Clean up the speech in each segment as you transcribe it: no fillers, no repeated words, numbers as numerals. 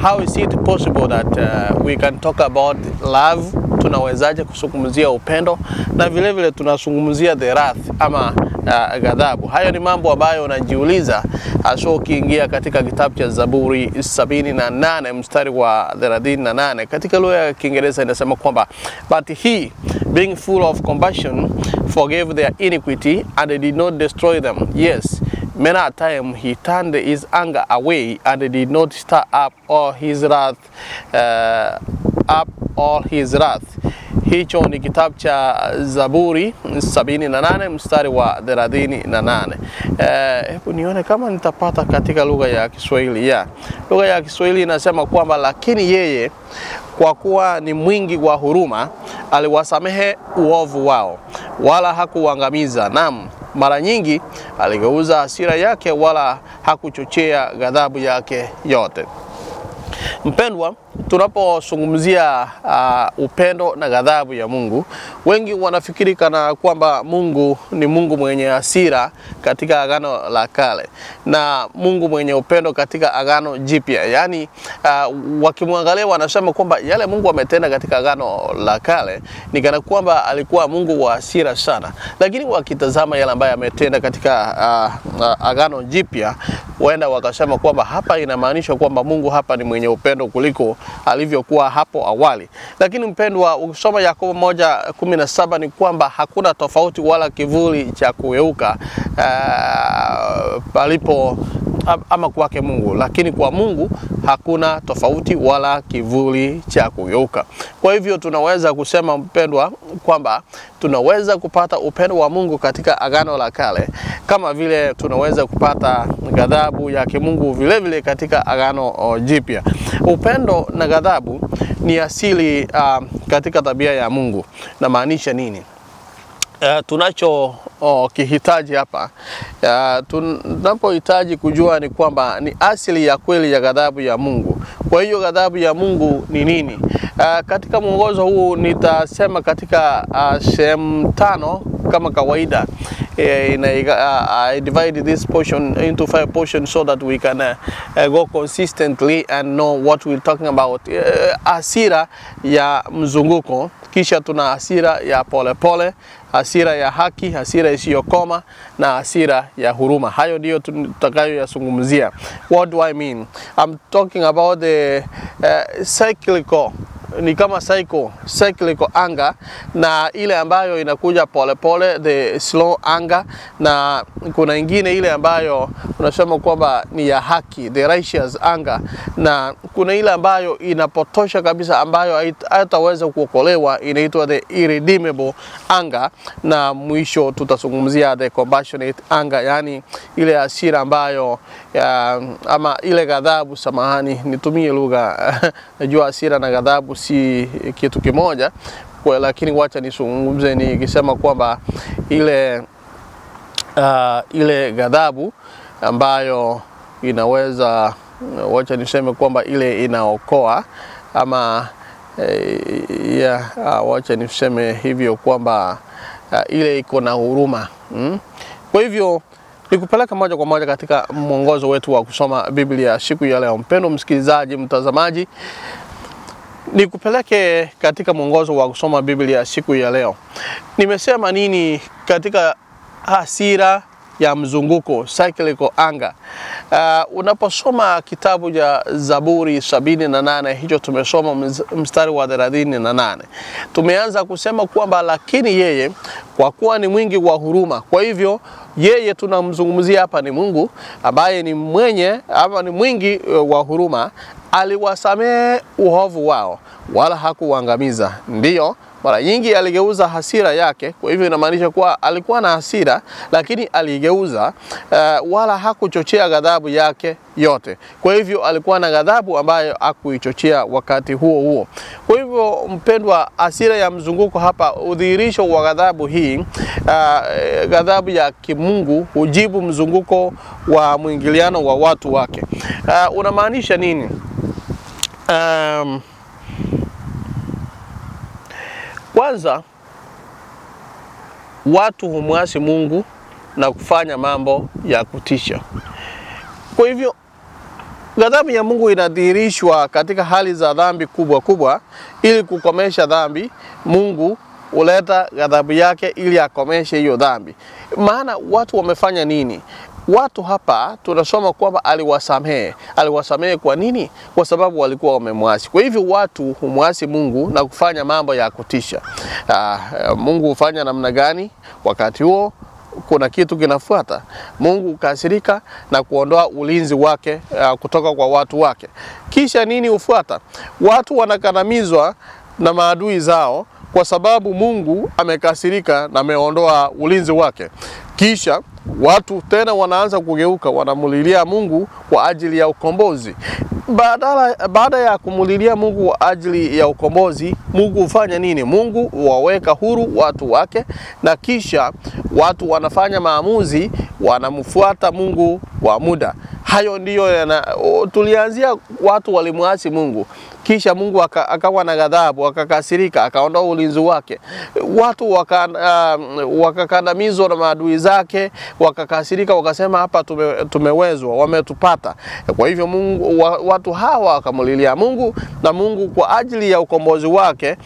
How is it possible that we can talk about love? Tunawezaje kuzungumzia upendo na vile vile tunazungumzia the wrath ama ghadhabu? Hayo ni mambo ambayo unajiuliza hasa ukiingia katika kitabu cha Zaburi 78 mstari wa 38. Katika lugha ya Kiingereza inasema kwamba but he, being full of compassion, forgave their iniquity and did not destroy them. Yes, many a time he turned his anger away and did not stir up all his wrath, Hicho ni kitabu cha Zaburi 78 mstari wa 38. Hebu nione kama nitapata katika lugha ya Kiswahili. Yeah. Lugha ya Kiswahili inasema kwamba lakini yeye kwa kuwa ni mwingi wa huruma aliwasamehe uovu wao, wala hakuangamiza. Naam, mara nyingi aligeuza hasira yake, wala hakuchochea ghadhabu yake yote. Mpendwa, tunapozungumzia upendo na ghadhabu ya Mungu, wengi wanafikiri kana kwamba Mungu ni Mungu mwenye hasira katika Agano la Kale na Mungu mwenye upendo katika Agano Jipya. Yaani wakimwangalia wanasema kwamba yale Mungu ametenda katika Agano la Kale ni kana kwamba alikuwa Mungu wa hasira sana, lakini wakitazama yale ambayo ametenda katika Agano Jipya, waenda wakasema kwamba hapa inamaanisha kwamba Mungu hapa ni mwenye upendo kuliko alivyokuwa hapo awali. Lakini mpendwa, ukisoma Yakobo 1:17 ni kwamba hakuna tofauti wala kivuli cha kueuka palipo ama kwake Mungu, lakini kwa Mungu hakuna tofauti wala kivuli cha kugeuka. Kwa hivyo tunaweza kusema mpendwa kwamba tunaweza kupata upendo wa Mungu katika Agano la Kale kama vile tunaweza kupata ghadhabu ya kimungu vile vile katika Agano Jipya. Upendo na ghadhabu ni asili katika tabia ya Mungu. Na maanisha nini? Tunacho kihitaji hapa, tunapohitaji kujua ni kwamba ni asili ya kweli ya ghadhabu ya Mungu. Kwa hiyo ghadhabu ya Mungu ni nini? Katika mwongozo huu nitasema katika sehemu 5 kama kawaida. I divide this portion into 5 portions so that we can go consistently and know what we're talking about. Hasira ya mzunguko, kisha tuna hasira ya polepole, hasira ya haki, hasira isiyokoma na hasira ya huruma. Hayo ndiyo tutakayoyazungumzia. What do I mean? I'm talking about the cyclical, ni kama cyclical anger, na ile ambayo inakuja pole pole, the slow anger, na kuna ingine ile ambayo unasema kwamba ni ya haki, the righteous anger, na kuna ile ambayo inapotosha kabisa, ambayo hataweza kuokolewa, inaitwa the irredeemable anger, na mwisho tutazungumzia the compassionate anger, yani ile hasira ambayo ama ile ghadhabu, samahani nitumie lugha najua hasira na ghadhabu si kitu kimoja, kwa lakini wacha nisungumze nikisema kwamba ile ile ghadhabu ambayo inaweza, wacha niseme kwamba ile inaokoa ama wacha niseme hivyo kwamba ile iko na huruma. Kwa hivyo nikupeleka moja kwa moja katika mwongozo wetu wa kusoma Biblia siku ya leo. Mpendwa msikilizaji, mtazamaji, nikupeleke katika mwongozo wa kusoma Biblia siku ya leo. Nimesema nini katika hasira ya mzunguko, cyclical anger? Unaposoma kitabu cha Zaburi 78, hicho tumesoma mstari wa 38. Tumeanza kusema kwamba lakini yeye kwa kuwa ni mwingi wa huruma. Kwa hivyo yeye tunamzungumzia hapa ni Mungu ambaye ni mwenye ama ni mwingi wa huruma, aliwasamehe uovu wao wala hakuangamiza. Ndiyo, mara nyingi aligeuza hasira yake. Kwa hivyo inamaanisha kuwa alikuwa na hasira lakini aligeuza, wala hakuchochea ghadhabu yake yote. Kwa hivyo alikuwa na ghadhabu ambayo hakuichochea wakati huo huo. Kwa hivyo mpendwa, hasira ya mzunguko hapa, udhihirisho wa ghadhabu hii, ghadhabu ya kimungu hujibu mzunguko wa mwingiliano wa watu wake. Unamaanisha nini? Kwanza, watu humwasi Mungu na kufanya mambo ya kutisha. Kwa hivyo Ghadhabu ya Mungu inadhihirishwa katika hali za dhambi kubwa kubwa. Ili kukomesha dhambi, Mungu huleta ghadhabu yake ili akomeshe hiyo dhambi. Maana watu wamefanya nini? Watu hapa tunasoma kwamba aliwasamehe. Aliwasamehe kwa nini? Kwa sababu walikuwa wamemwasi. Kwa hivyo watu humwasi Mungu na kufanya mambo ya kutisha. Mungu hufanya namna gani? Wakati huo kuna kitu kinafuata. Mungu hukasirika na kuondoa ulinzi wake kutoka kwa watu wake. Kisha nini hufuata? Watu wanakandamizwa na maadui zao kwa sababu Mungu amekasirika na ameondoa ulinzi wake. Kisha watu tena wanaanza kugeuka, wanamulilia Mungu kwa ajili ya ukombozi. Baada ya kumulilia Mungu kwa ajili ya ukombozi, Mungu hufanya nini? Mungu huwaweka huru watu wake, na kisha watu wanafanya maamuzi, wanamfuata Mungu kwa muda. Hayo ndiyo tulianzia, watu walimuasi Mungu. Kisha Mungu akawa na ghadhabu, akakasirika, akaondoa ulinzi wake. Watu wakakandamizwa na maadui zake, wakakasirika, wakasema hapa tumewezwa, wametupata. Kwa hivyo Mungu, watu hawa wakamulilia Mungu, na Mungu kwa ajili ya ukombozi wake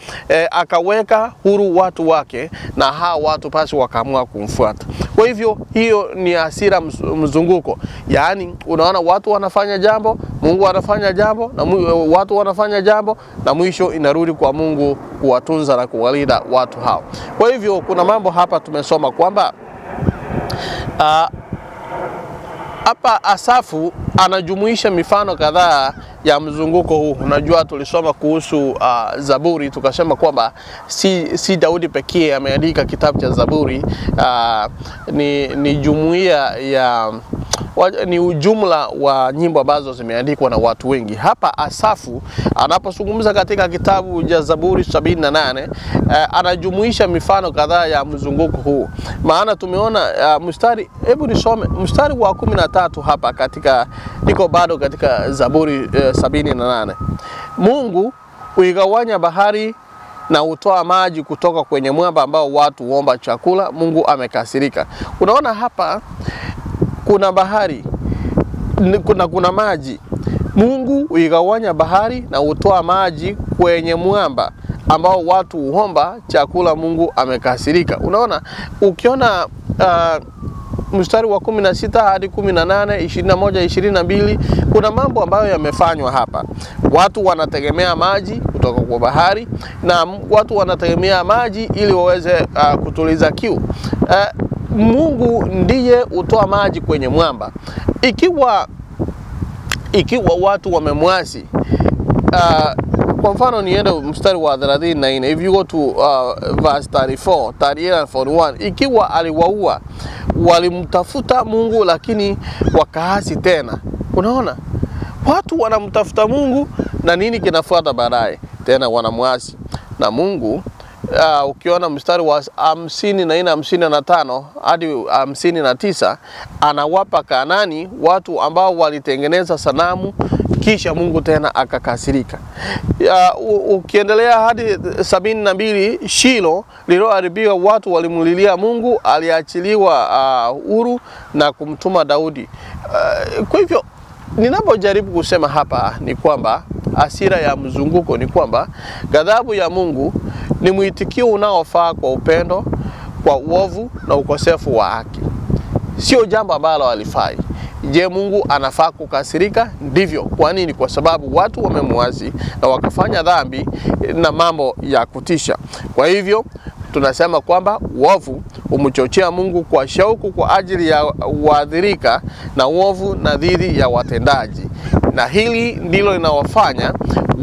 akaweka huru watu wake, na hawa watu pasi wakaamua kumfuata. Kwa hivyo hiyo ni hasira mzunguko. Yaani unaona watu wanafanya jambo, Mungu anafanya jambo, na watu wanafanya jambo, na mwisho inarudi kwa Mungu kuwatunza na kuwalinda watu hao. Kwa hivyo kuna mambo hapa tumesoma kwamba hapa Asafu anajumuisha mifano kadhaa ya mzunguko huu. Unajua tulisoma kuhusu Zaburi, tukasema kwamba si Daudi pekee ameandika kitabu cha Zaburi. Ni jumuiya ya ni ujumla wa nyimbo ambazo zimeandikwa na watu wengi. Hapa Asafu anapozungumza katika kitabu cha Zaburi 78 anajumuisha mifano kadhaa ya mzunguko huu. Maana tumeona mstari, hebu nisome mstari wa 13 hapa katika, niko bado katika Zaburi 78. Mungu huigawanya bahari na hutoa maji kutoka kwenye mwamba ambao watu huomba chakula. Mungu amekasirika. Unaona hapa kuna bahari, kuna maji. Mungu huigawanya bahari na hutoa maji kwenye mwamba ambao watu huomba chakula. Mungu amekasirika. Unaona, ukiona mstari wa 16 hadi 18, 21, 22, kuna mambo ambayo yamefanywa hapa. Watu wanategemea maji kutoka kwa bahari, na watu wanategemea maji ili waweze kutuliza kiu. Mungu ndiye hutoa maji kwenye mwamba. Ikiwa watu wamemwasi, kwa mfano niende mstari wa 34, if you go to verse 34, 38 and 41, ikiwa aliwaua, walimtafuta Mungu lakini wakaasi tena. Unaona? Watu wanamtafuta Mungu na nini kinafuata baadaye? Tena wanamwasi. Na Mungu ukiona mstari wa 54, 55 hadi 59, anawapa Kanani watu ambao walitengeneza sanamu, kisha Mungu tena akakasirika. Ukiendelea hadi 72, Shilo lililoharibiwa, watu walimulilia Mungu, aliachiliwa huru na kumtuma Daudi. Kwa hivyo ninapojaribu kusema hapa ni kwamba hasira ya mzunguko ni kwamba ghadhabu ya Mungu ni mwitikio unaofaa kwa upendo, kwa uovu na ukosefu wa haki. Sio jambo ambalo halifai. Je, Mungu anafaa kukasirika? Ndivyo. Kwa nini? Kwa sababu watu wamemuasi na wakafanya dhambi na mambo ya kutisha. Kwa hivyo tunasema kwamba uovu humchochea Mungu kwa shauku kwa ajili ya waathirika na uovu na dhidi ya watendaji. Na hili ndilo linawafanya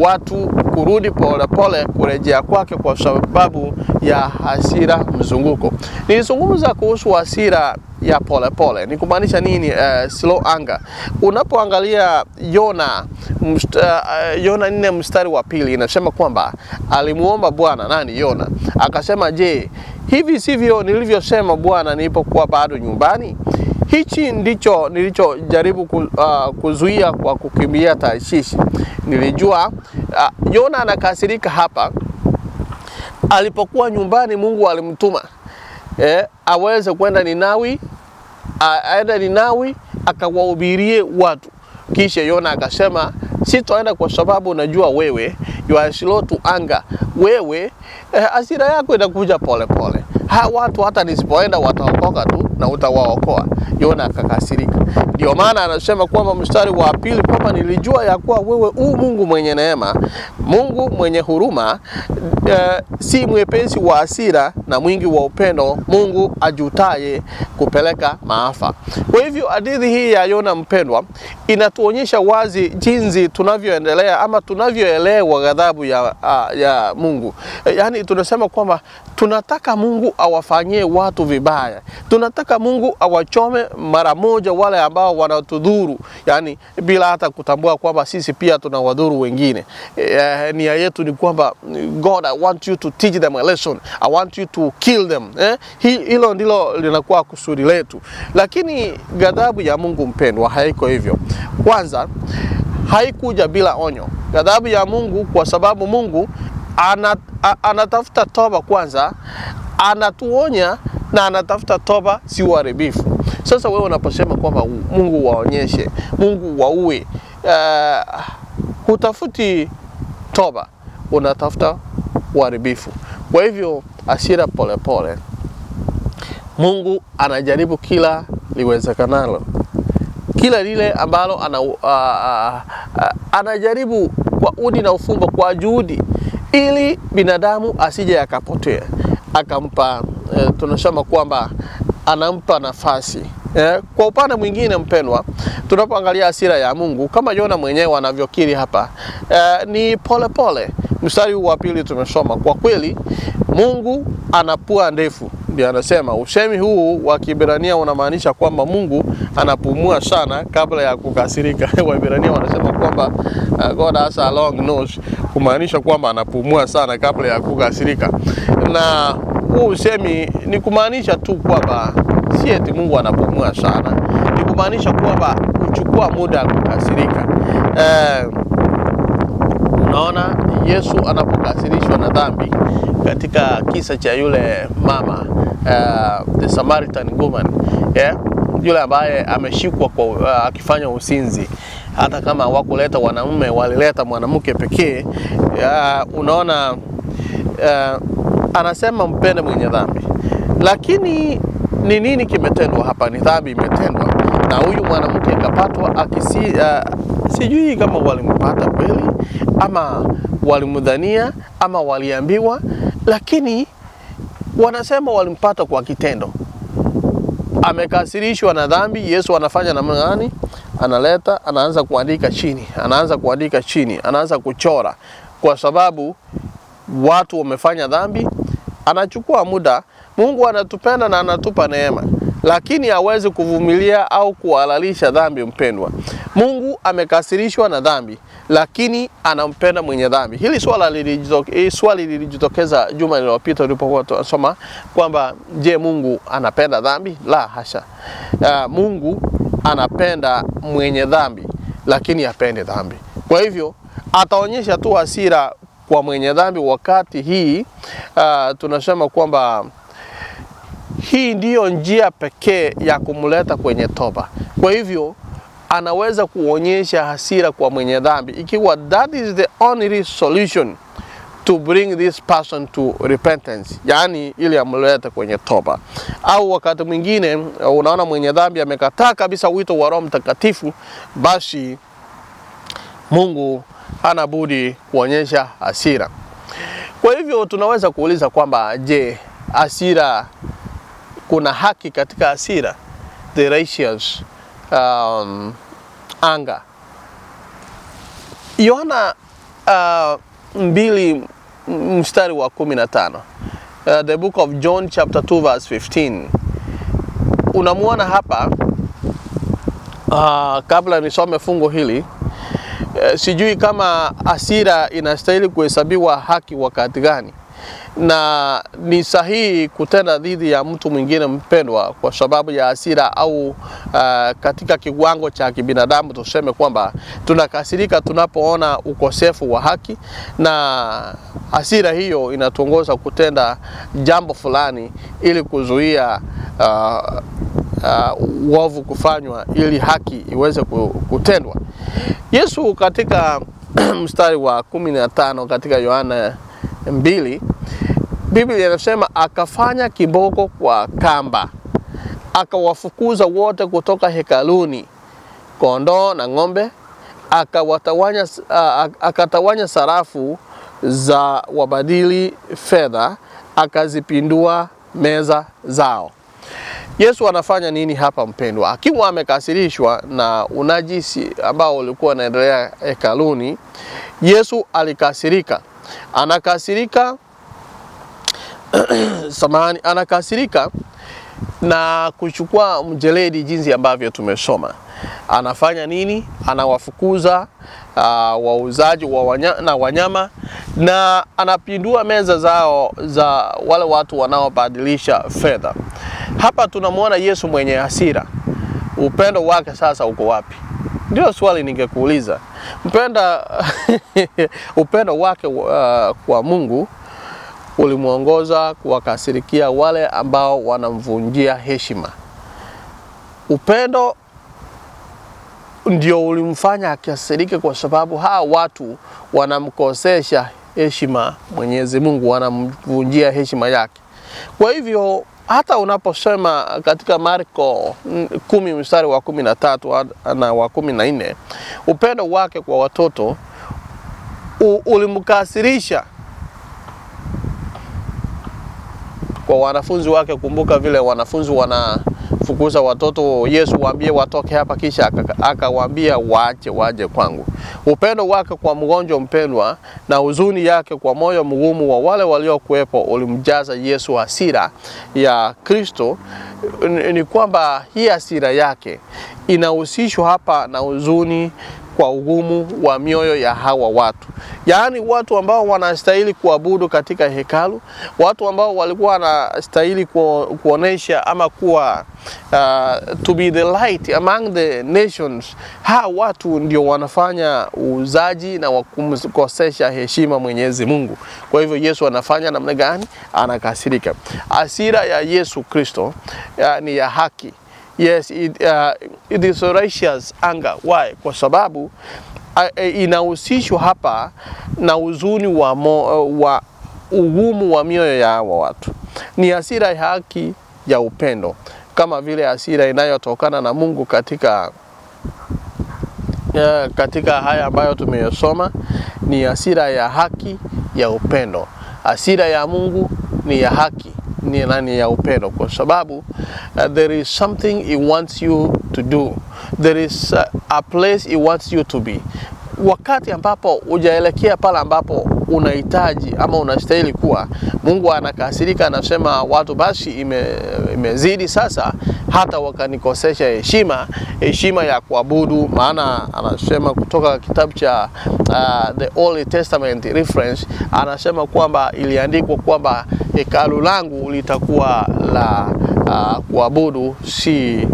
watu kurudi pole pole kurejea kwake kwa sababu ya hasira mzunguko. Nilizungumza kuhusu hasira ya pole pole. Ni kumaanisha nini slow anger? Unapoangalia Yona Yona 4 mstari wa 2 inasema kwamba alimuomba Bwana nani? Yona. Akasema, je, hivi sivyo nilivyosema Bwana nilipokuwa bado nyumbani? Hichi ndicho nilichojaribu kuzuia kwa kukimbia Tarshishi. Nilijua. Yona anakasirika hapa. Alipokuwa nyumbani Mungu alimtuma aweze kwenda Ninawi, aende Ninawi akawahubirie watu. Kisha Yona akasema, sitoenda kwa sababu unajua wewe, you are slow to anger. Wewe hasira yako inakuja pole pole. Watu hata nisipoenda wataokoka tu na utawaokoa. Yona akakasirika. Ndio maana anasema kwamba mstari wa 2 kwamba nilijua ya kuwa wewe u Mungu mwenye neema, Mungu mwenye huruma, si mwepesi wa hasira na mwingi wa upendo, Mungu ajutaye kupeleka maafa. Kwa hivyo hadithi hii ya Yona mpendwa inatuonyesha wazi jinsi tunavyoendelea ama tunavyoelewa ghadhabu ya Mungu. Yaani tunasema kwamba tunataka Mungu awafanyie watu vibaya. Tunataka Mungu awachome mara moja wale ambao wanatudhuru, yani bila hata kutambua kwamba sisi pia tunawadhuru wengine. Nia yetu ni kwamba God, I want you to teach them a lesson. I want you to kill them. Hilo ndilo linakuwa kusudi letu. Lakini ghadhabu ya Mungu mpendwa haiko hivyo. Kwanza, haikuja bila onyo. Ghadhabu ya Mungu, kwa sababu Mungu anatafuta toba kwanza, anatuonya na anatafuta toba, si uharibifu. Sasa wewe unaposema kwamba Mungu waonyeshe, Mungu waue, hutafuti toba, unatafuta uharibifu. Kwa hivyo hasira pole pole, Mungu anajaribu kila liwezekanalo, kila lile ambalo anajaribu kwa udi na ufumbo, kwa juhudi, ili binadamu asije akapotea. Akampa, tunasema kwamba anampa nafasi. Kwa upande mwingine mpendwa, tunapoangalia hasira ya Mungu kama Yona mwenyewe anavyokiri hapa, ni pole pole. Mstari wa 2 tumesoma, kwa kweli Mungu ana pua ndefu. Ndio anasema usemi huu wa Kiebrania unamaanisha kwamba Mungu anapumua sana kabla ya kukasirika. Waebrania wanasema kwamba God has a long nose, kumaanisha kwamba anapumua sana kabla ya kukasirika. Na huu usemi ni kumaanisha tu kwamba si eti Mungu anapumua sana, ni kumaanisha kwamba huchukua muda kukasirika. Unaona Yesu anapokasirishwa na dhambi katika kisa cha yule mama, the Samaritan woman, yule ambaye ameshikwa kwa akifanya usinzi, hata kama hawakuleta wanaume walileta mwanamke pekee. Unaona anasema mpende mwenye dhambi, lakini ni nini kimetendwa hapa? Ni dhambi imetendwa, na huyu mwanamke akapatwa sijui kama walimpata kweli ama walimdhania ama waliambiwa, lakini wanasema walimpata kwa kitendo. Amekasirishwa na dhambi. Yesu anafanya namna gani? Analeta, anaanza kuandika chini, anaanza kuandika chini, anaanza kuchora, kwa sababu watu wamefanya dhambi. Anachukua muda. Mungu anatupenda na anatupa neema, lakini hawezi kuvumilia au kuhalalisha dhambi mpendwa. Mungu amekasirishwa na dhambi, lakini anampenda mwenye dhambi. Hili swali lilijitokeza juma lililopita tulipokuwa tunasoma kwamba je, Mungu anapenda dhambi? La hasha. Mungu anapenda mwenye dhambi, lakini hapendi dhambi. Kwa hivyo ataonyesha tu hasira kwa mwenye dhambi wakati hii. Tunasema kwamba hii ndiyo njia pekee ya kumleta kwenye toba. Kwa hivyo anaweza kuonyesha hasira kwa mwenye dhambi ikiwa that is the only solution to bring this person to repentance, yani ili amlete kwenye toba. Au wakati mwingine unaona mwenye dhambi amekataa kabisa wito wa Roho Mtakatifu, basi Mungu hana budi kuonyesha hasira. Kwa hivyo tunaweza kuuliza kwamba je, hasira, kuna haki katika hasira? The righteous anger. Yohana 2 mstari wa 15, the book of John chapter 2 verse 15. Unamuona hapa, kabla nisome fungu hili, sijui kama hasira inastahili kuhesabiwa haki wakati gani, na ni sahihi kutenda dhidi ya mtu mwingine mpendwa kwa sababu ya hasira au katika kiwango cha kibinadamu tuseme kwamba tunakasirika tunapoona ukosefu wa haki, na hasira hiyo inatuongoza kutenda jambo fulani ili kuzuia uovu kufanywa ili haki iweze kutendwa. Yesu katika mstari wa 15 katika Yohana 2, Biblia inasema akafanya kiboko kwa kamba, akawafukuza wote kutoka hekaluni, kondoo na ng'ombe, akatawanya sarafu za wabadili fedha, akazipindua meza zao. Yesu anafanya nini hapa mpendwa? Akiwa amekasirishwa na unajisi ambao ulikuwa unaendelea hekaluni, Yesu alikasirika. Anakasirika samahani, anakasirika na kuchukua mjeledi jinsi ambavyo tumesoma. Anafanya nini? Anawafukuza wauzaji wa na wanyama, na anapindua meza zao za wale watu wanaobadilisha fedha. Hapa tunamuona Yesu mwenye hasira. Upendo wake sasa uko wapi? Ndio swali ningekuuliza. Mpenda upendo wake kwa Mungu ulimuongoza kuwakasirikia wale ambao wanamvunjia heshima. Upendo ndio ulimfanya akasirike, kwa sababu hawa watu wanamkosesha heshima Mwenyezi Mungu, wanamvunjia heshima yake. Kwa hivyo hata unaposema katika Marko 10 mstari wa 13 na wa 14, upendo wake kwa watoto ulimkasirisha kwa wanafunzi wake. Kumbuka vile wanafunzi wanafukuza watoto, Yesu waambie watoke hapa, kisha akawaambia waache waje kwangu. Upendo wake kwa mgonjwa mpendwa na huzuni yake kwa moyo mgumu wa wale waliokuwepo ulimjaza Yesu hasira ya Kristo. Ni kwamba hii hasira yake inahusishwa hapa na huzuni kwa ugumu wa mioyo ya hawa watu. Yaani watu ambao wanastahili kuabudu katika hekalu, watu ambao walikuwa wanastahili kuonesha ama kuwa to be the light among the nations, hawa watu ndio wanafanya uuzaji na kumkosesha heshima Mwenyezi Mungu. Kwa hivyo Yesu anafanya namna gani? Anakasirika. Hasira ya Yesu Kristo ni ya haki. Yes, it is righteous anger. Why? Kwa sababu inahusishwa hapa na huzuni wa ugumu wa mioyo ya hawa watu. Ni hasira ya haki ya upendo, kama vile hasira inayotokana na Mungu katika haya ambayo tumeyosoma. Ni hasira ya haki ya upendo. Hasira ya Mungu ni ya haki, ni nani ya upendo, kwa sababu there is something he wants you to do. There is a place he wants you to be. Wakati ambapo hujaelekea pale ambapo unahitaji ama unastahili kuwa, Mungu anakasirika, anasema watu basi imezidi sasa, hata wakanikosesha heshima ya kuabudu. Maana anasema kutoka kitabu cha the Old Testament reference, anasema kwamba iliandikwa kwamba hekalu langu litakuwa la kuabudu, si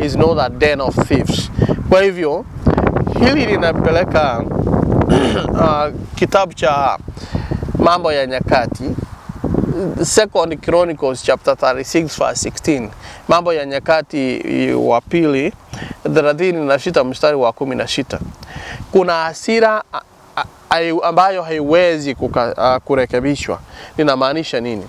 is not a den of thieves. Kwa hivyo hili linapeleka kitabu cha Mambo ya Nyakati, Second Chronicles chapter 36 verse 16. Mambo ya Nyakati wa pili 36 mstari wa 16. Kuna hasira ambayo haiwezi kurekebishwa. Ninamaanisha nini?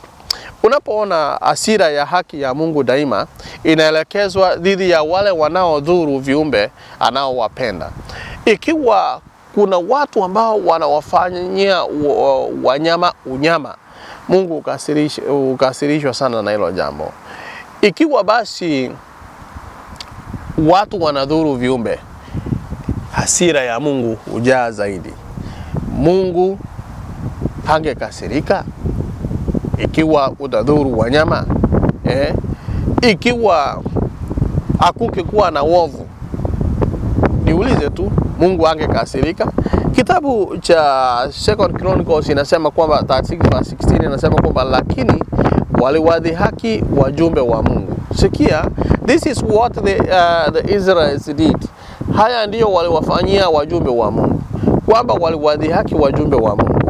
Unapoona hasira ya haki ya Mungu daima inaelekezwa dhidi ya wale wanaodhuru viumbe anaowapenda. Ikiwa kuna watu ambao wanawafanyia wanyama unyama, Mungu ukasirishwa sana na hilo jambo. Ikiwa basi watu wanadhuru viumbe, hasira ya Mungu hujaa zaidi. Mungu hangekasirika ikiwa utadhuru wanyama, Ikiwa hakungekuwa na uovu, niulize tu, Mungu angekasirika? Kitabu cha Second Chronicles inasema kwamba 36 verse 16 inasema kwamba lakini waliwadhihaki wajumbe wa Mungu. Sikia, this is what the Israelites did. Haya ndiyo waliwafanyia wajumbe wa Mungu, kwamba waliwadhihaki wajumbe wa Mungu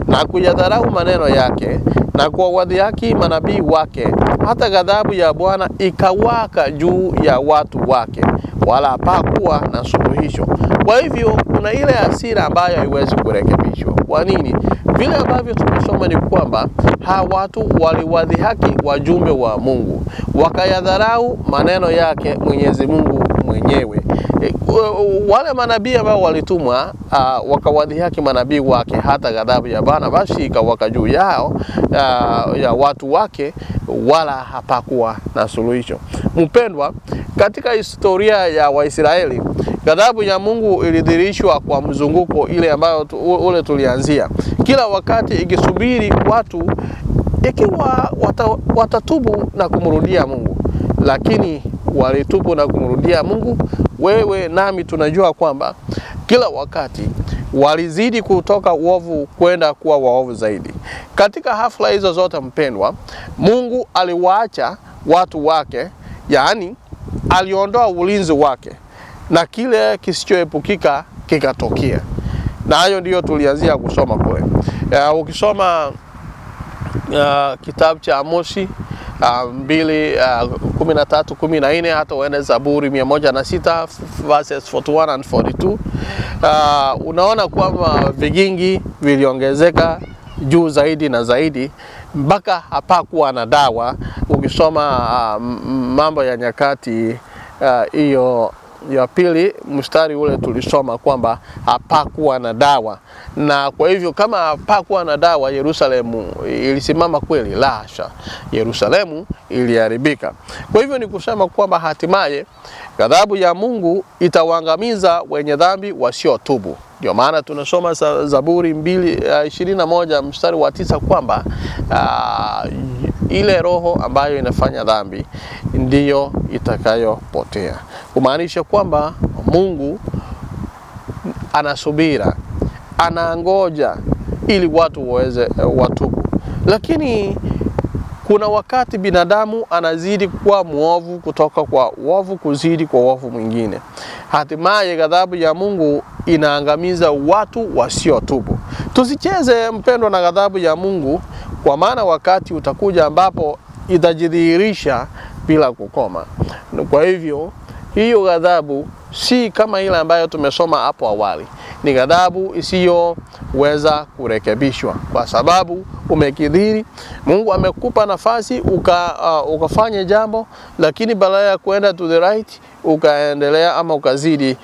na kuyadharau maneno yake, na kuwadhihaki manabii wake, hata ghadhabu ya Bwana ikawaka juu ya watu wake, wala hapakuwa na suluhisho. Kwa hivyo kuna ile hasira ambayo haiwezi kurekebishwa. Kwa nini? Vile ambavyo tumesoma ni kwamba hawa watu waliwadhihaki wajumbe wa Mungu, wakayadharau maneno yake Mwenyezi Mungu mwenyewe. Wale manabii ambao walitumwa wakawadhihaki manabii wake, hata ghadhabu ya Bwana basi ikawaka juu yao, ya watu wake, wala hapakuwa na suluhisho. Mpendwa, katika historia ya Waisraeli, ghadhabu ya Mungu ilidhihirishwa kwa mzunguko ile ambayo ule tulianzia, kila wakati ikisubiri watu ikiwa watatubu na kumrudia Mungu. Lakini walitubu na kumrudia Mungu. Wewe nami tunajua kwamba kila wakati walizidi kutoka uovu kwenda kuwa waovu zaidi. Katika hafla hizo zote mpendwa, Mungu aliwaacha watu wake, yaani aliondoa ulinzi wake, na kile kisichoepukika kikatokea. Na hayo ndiyo tulianzia kusoma kule. Ukisoma kitabu cha Amosi 2:13, 14, hata uende Zaburi 106 verses 41 and 42, unaona kwamba vigingi viliongezeka juu zaidi na zaidi mpaka hapakuwa na dawa. Ukisoma Mambo ya Nyakati hiyo ya pili mstari ule tulisoma kwamba hapakuwa na dawa. Na kwa hivyo kama hapakuwa na dawa, Yerusalemu ilisimama kweli? La hasha, Yerusalemu iliharibika. Kwa hivyo ni kusema kwamba hatimaye ghadhabu ya Mungu itawaangamiza wenye dhambi wasiotubu. Ndio maana tunasoma Zaburi 2:21 mstari wa 9 kwamba ile roho ambayo inafanya dhambi ndiyo itakayopotea. Kumaanisha kwamba Mungu anasubira, anangoja ili watu waweze watubu. Lakini kuna wakati binadamu anazidi kuwa muovu, kutoka kwa uovu kuzidi kwa uovu mwingine. Hatimaye ghadhabu ya Mungu inaangamiza watu wasiotubu. Tusicheze mpendwa na ghadhabu ya Mungu, kwa maana wakati utakuja ambapo itajidhihirisha bila kukoma. Kwa hivyo hiyo ghadhabu si kama ile ambayo tumesoma hapo awali. Ni ghadhabu isiyoweza kurekebishwa, kwa sababu umekidhiri. Mungu amekupa nafasi ukafanya jambo, lakini badala ya kwenda to the right ukaendelea ama ukazidi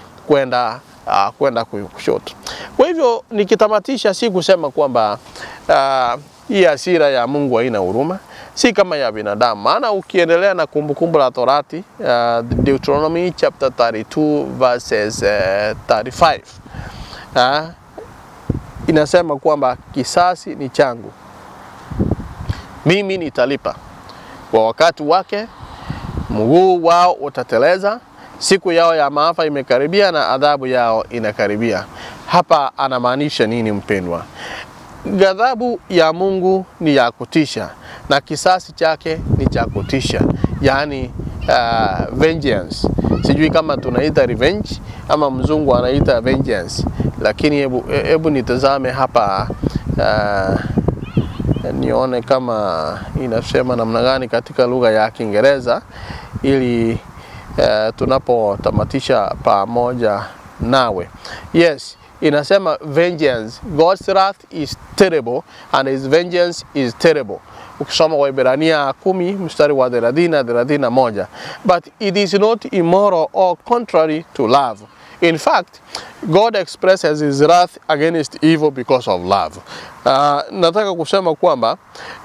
kwenda kushoto. Kwa hivyo nikitamatisha, si kusema kwamba hii hasira ya Mungu haina huruma, si kama ya binadamu. Maana ukiendelea na Kumbukumbu la Torati, Deuteronomy chapter 32 verses 35, inasema kwamba kisasi ni changu, mimi nitalipa kwa wakati wake, mguu wao utateleza, siku yao ya maafa imekaribia na adhabu yao inakaribia. Hapa anamaanisha nini mpendwa? Ghadhabu ya Mungu ni ya kutisha na kisasi chake ni cha kutisha, yaani vengeance. Sijui kama tunaita revenge ama mzungu anaita vengeance, lakini hebu nitazame hapa nione kama inasema namna gani katika lugha ya Kiingereza ili tunapotamatisha pamoja nawe. Yes, inasema vengeance. God's wrath is terrible and his vengeance is terrible. Ukisoma Waebrania 10 mstari wa 30 na 31. But it is not immoral or contrary to love. In fact, God expresses his wrath against evil because of love. Nataka kusema kwamba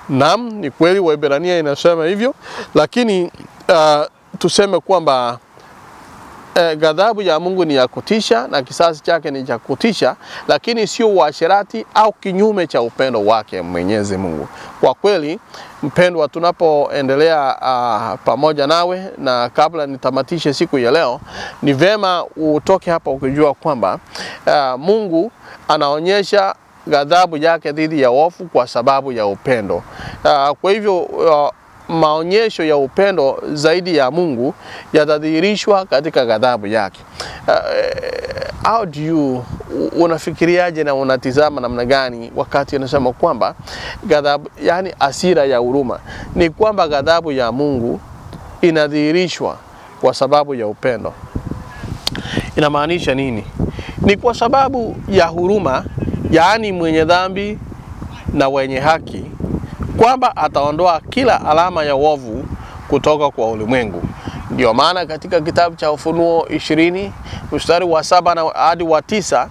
naam, ni kweli Waebrania inasema hivyo, lakini tuseme kwamba ghadhabu ya Mungu ni ya kutisha na kisasi chake ni cha kutisha, lakini sio uasherati au kinyume cha upendo wake Mwenyezi Mungu. Kwa kweli mpendwa, tunapoendelea pamoja nawe, na kabla nitamatishe siku ya leo, ni vema utoke hapa ukijua kwamba Mungu anaonyesha ghadhabu yake dhidi ya hofu kwa sababu ya upendo. Kwa hivyo maonyesho ya upendo zaidi ya Mungu yatadhihirishwa katika ghadhabu yake. How do you Unafikiriaje na unatizama namna gani wakati unasema kwamba ghadhabu, yani hasira ya huruma, ni kwamba ghadhabu ya Mungu inadhihirishwa kwa sababu ya upendo? Inamaanisha nini? Ni kwa sababu ya huruma, yaani mwenye dhambi na wenye haki, kwamba ataondoa kila alama ya uovu kutoka kwa ulimwengu. Ndio maana katika kitabu cha Ufunuo 20 mstari wa 7 na hadi wa 9,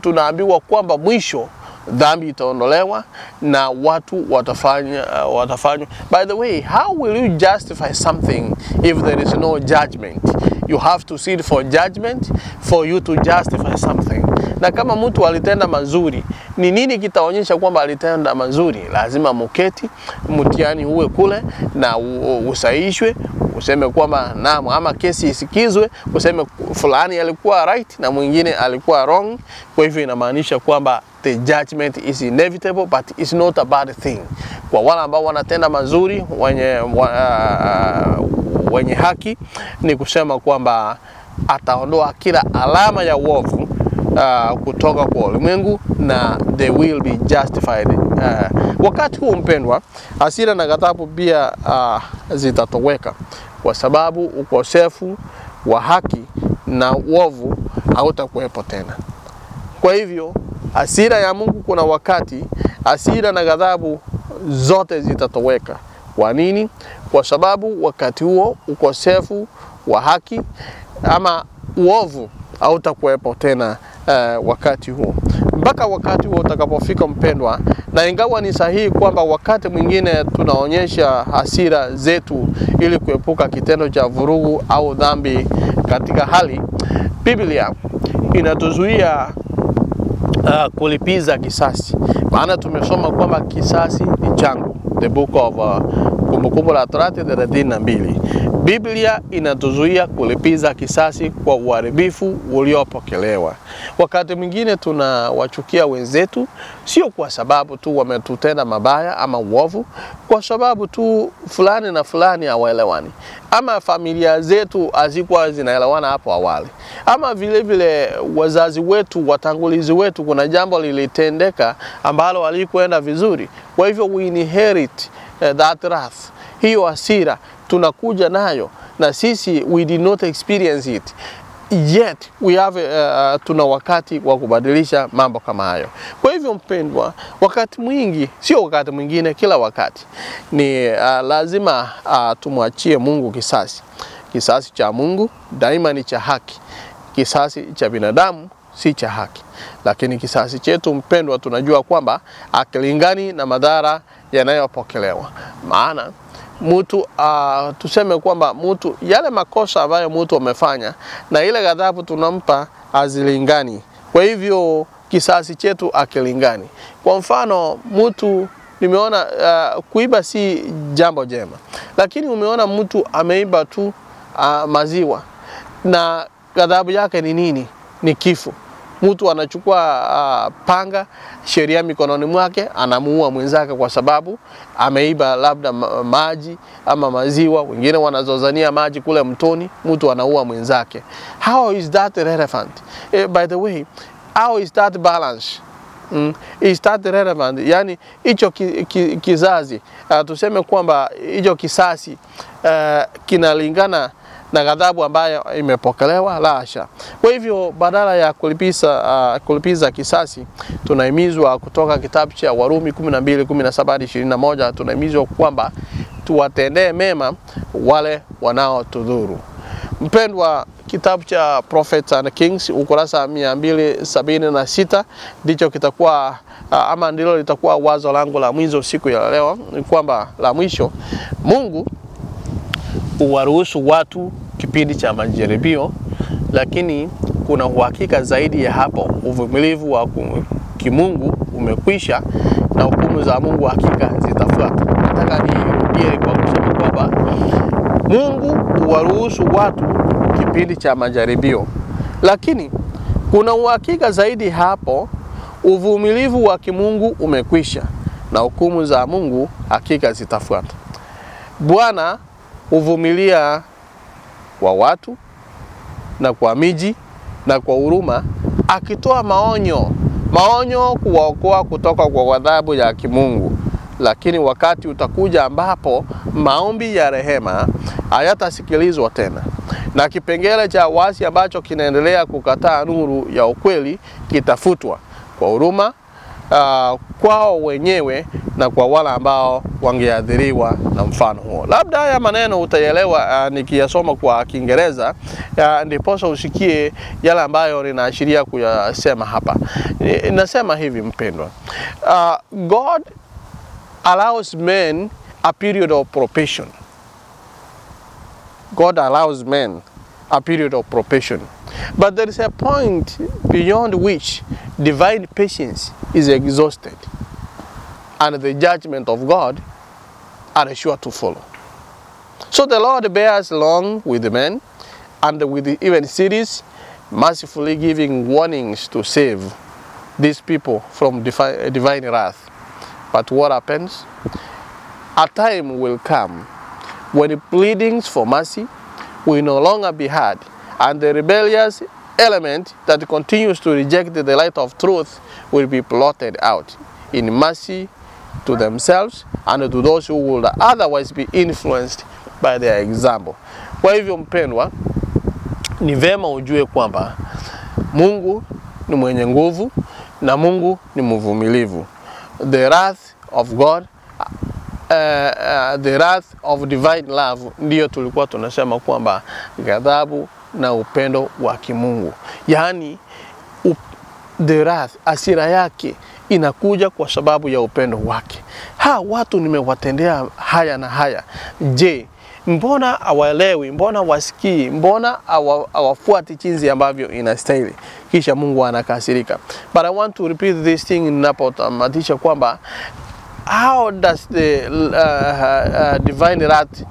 tunaambiwa kwamba mwisho dhambi itaondolewa na watu watafanywa. By the way, how will you justify something if there is no judgment? You have to see it for judgment for you to justify something. Na kama mtu alitenda mazuri, ni nini kitaonyesha kwamba alitenda mazuri? Lazima muketi, mtihani uwe kule na usaishwe, useme kwamba naam, ama kesi isikizwe, useme fulani alikuwa right na mwingine alikuwa wrong. Kwa hivyo inamaanisha kwamba the judgment is inevitable, but it's not a bad thing. Kwa wale ambao wanatenda mazuri, wenye haki, ni kusema kwamba ataondoa kila alama ya uovu kutoka kwa ulimwengu na they will be justified. Wakati huu mpendwa, hasira na ghadhabu pia zitatoweka, kwa sababu ukosefu wa haki na uovu hautakuwepo tena. Kwa hivyo hasira ya Mungu, kuna wakati hasira na ghadhabu zote zitatoweka. Kwa nini? Kwa sababu wakati huo ukosefu wa haki ama uovu hautakuwepo tena wakati huo. Mpaka wakati huo utakapofika mpendwa, na ingawa ni sahihi kwamba wakati mwingine tunaonyesha hasira zetu ili kuepuka kitendo cha vurugu au dhambi katika hali, Biblia inatuzuia kulipiza kisasi. Maana tumesoma kwamba kisasi ni changu, the book of Kumbukumbu la Torati 32. Biblia inatuzuia kulipiza kisasi kwa uharibifu uliopokelewa. Wakati mwingine tunawachukia wenzetu, sio kwa sababu tu wametutenda mabaya ama uovu, kwa sababu tu fulani na fulani hawaelewani, ama familia zetu hazikuwa zinaelewana hapo awali, ama vile vile wazazi wetu, watangulizi wetu, kuna jambo lilitendeka ambalo halikuenda vizuri. Kwa hivyo we inherit that wrath, hiyo hasira tunakuja nayo, na sisi we did not experience it yet we have tuna wakati wa kubadilisha mambo kama hayo. Kwa hivyo mpendwa, wakati mwingi, sio wakati mwingine, kila wakati ni lazima tumwachie Mungu kisasi. Kisasi cha Mungu daima ni cha haki. Kisasi cha binadamu si cha haki. Lakini kisasi chetu mpendwa, tunajua kwamba akilingani na madhara yanayopokelewa. Maana mtu tuseme kwamba mtu yale makosa ambayo mtu amefanya na ile ghadhabu tunampa azilingani. Kwa hivyo kisasi chetu akilingani. Kwa mfano mtu nimeona kuiba si jambo jema, lakini umeona mtu ameiba tu maziwa na ghadhabu yake ni nini? Ni kifo. Mtu anachukua panga, sheria mikononi mwake, anamuua mwenzake kwa sababu ameiba labda maji ama maziwa. Wengine wanazozania maji kule mtoni, mtu anaua mwenzake. How is that relevant? By the way, how is that balance? Is that relevant? Yani hicho kizazi, tuseme kwamba hicho kisasi kinalingana na ghadhabu ambayo imepokelewa? La hasha. Kwa hivyo badala ya kulipiza kisasi, tunahimizwa kutoka kitabu cha Warumi 12:17-21, tunahimizwa kwamba tuwatendee mema wale wanaotudhuru. Mpendwa, kitabu cha Prophets and Kings ukurasa 276 ndicho kitakuwa ama ndilo litakuwa wazo langu la mwisho siku ya leo, ni kwamba la mwisho, Mungu uwaruhusu watu kipindi cha majaribio, lakini kuna uhakika zaidi ya hapo. Uvumilivu wa kimungu umekwisha na hukumu za Mungu hakika zitafuata. Nataka nirudie kwa kusema kwamba Mungu huwaruhusu watu kipindi cha majaribio, lakini kuna uhakika zaidi hapo. Uvumilivu wa kimungu umekwisha na hukumu za Mungu hakika zitafuata. Bwana huvumilia kwa watu na kwa miji na kwa huruma akitoa maonyo kuwaokoa kutoka kwa ghadhabu ya kimungu. Lakini wakati utakuja ambapo maombi ya rehema hayatasikilizwa tena, na kipengele cha wasi ambacho kinaendelea kukataa nuru ya ukweli kitafutwa kwa huruma kwao wenyewe na kwa wale ambao wangeathiriwa na mfano huo. Labda haya maneno utaelewa nikiyasoma kwa Kiingereza, ndiposa usikie yale ambayo ninaashiria kuyasema hapa. Nasema hivi mpendwa, God allows men a period of probation. God allows men a period of probation. But there is a point beyond which divine patience is exhausted, and the judgment of God are sure to follow. So the Lord bears long with men and with even cities, mercifully giving warnings to save these people from divine wrath. But what happens? A time will come when the pleadings for mercy will no longer be heard, and the rebellious element that continues to reject the light of truth will be blotted out in mercy to themselves and to those who would otherwise be influenced by their example. Kwa hivyo mpendwa, ni vema ujue kwamba Mungu ni mwenye nguvu na Mungu ni mvumilivu. The wrath of God, the wrath of divine love, ndiyo tulikuwa tunasema kwamba ghadhabu na upendo wa kimungu. Yaani the wrath, hasira yake inakuja kwa sababu ya upendo wake. Ha, watu nimewatendea haya na haya. Je, mbona hawaelewi? Mbona wasikii? Mbona hawafuati jinsi ambavyo inastahili? Kisha Mungu anakasirika. But I want to repeat this thing ninapotamatisha kwamba how does the divine wrath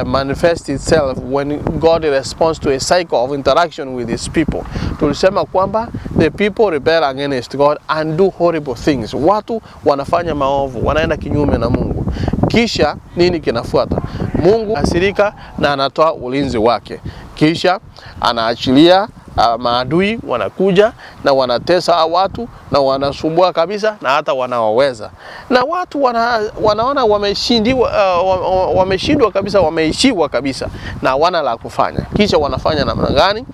manifest itself when God responds to a cycle of interaction with his people? Tulisema kwamba the people rebel against God and do horrible things. Watu wanafanya maovu, wanaenda kinyume na Mungu. Kisha nini kinafuata? Mungu asirika na anatoa ulinzi wake. Kisha anaachilia maadui wanakuja na wanatesa watu na wanasumbua kabisa na hata wanawaweza. Na watu wanaona wameshindwa kabisa, wameishiwa kabisa na wana la kufanya. Kisha wanafanya namna gani?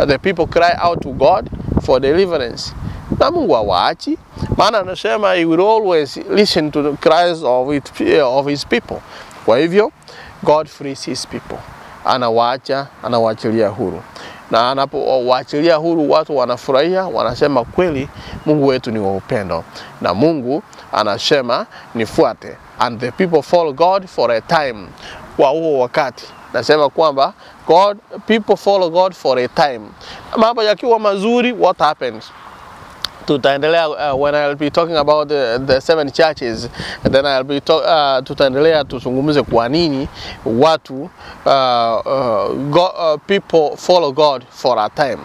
The people cry out to God for deliverance. Na Mungu hawaachi, maana anasema he will always listen to the cries of his people. Kwa hivyo God frees his people. Anawaacha, anawaachilia huru. Na anapowaachilia huru watu wanafurahia, wanasema kweli Mungu wetu ni wa upendo. Na Mungu anasema nifuate. And the people follow God for a time. Kwa huo wakati nasema kwamba people follow God for a time. Mambo yakiwa mazuri, what happens? Tutaendelea when I'll be talking about the seven churches, and then I'll be tutaendelea tuzungumze kwa nini watu people follow God for a time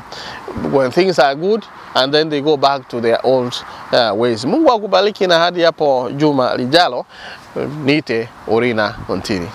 when things are good, and then they go back to their old ways. Mungu akubariki na hadi hapo juma lijalo. Niite Orina Ontiri.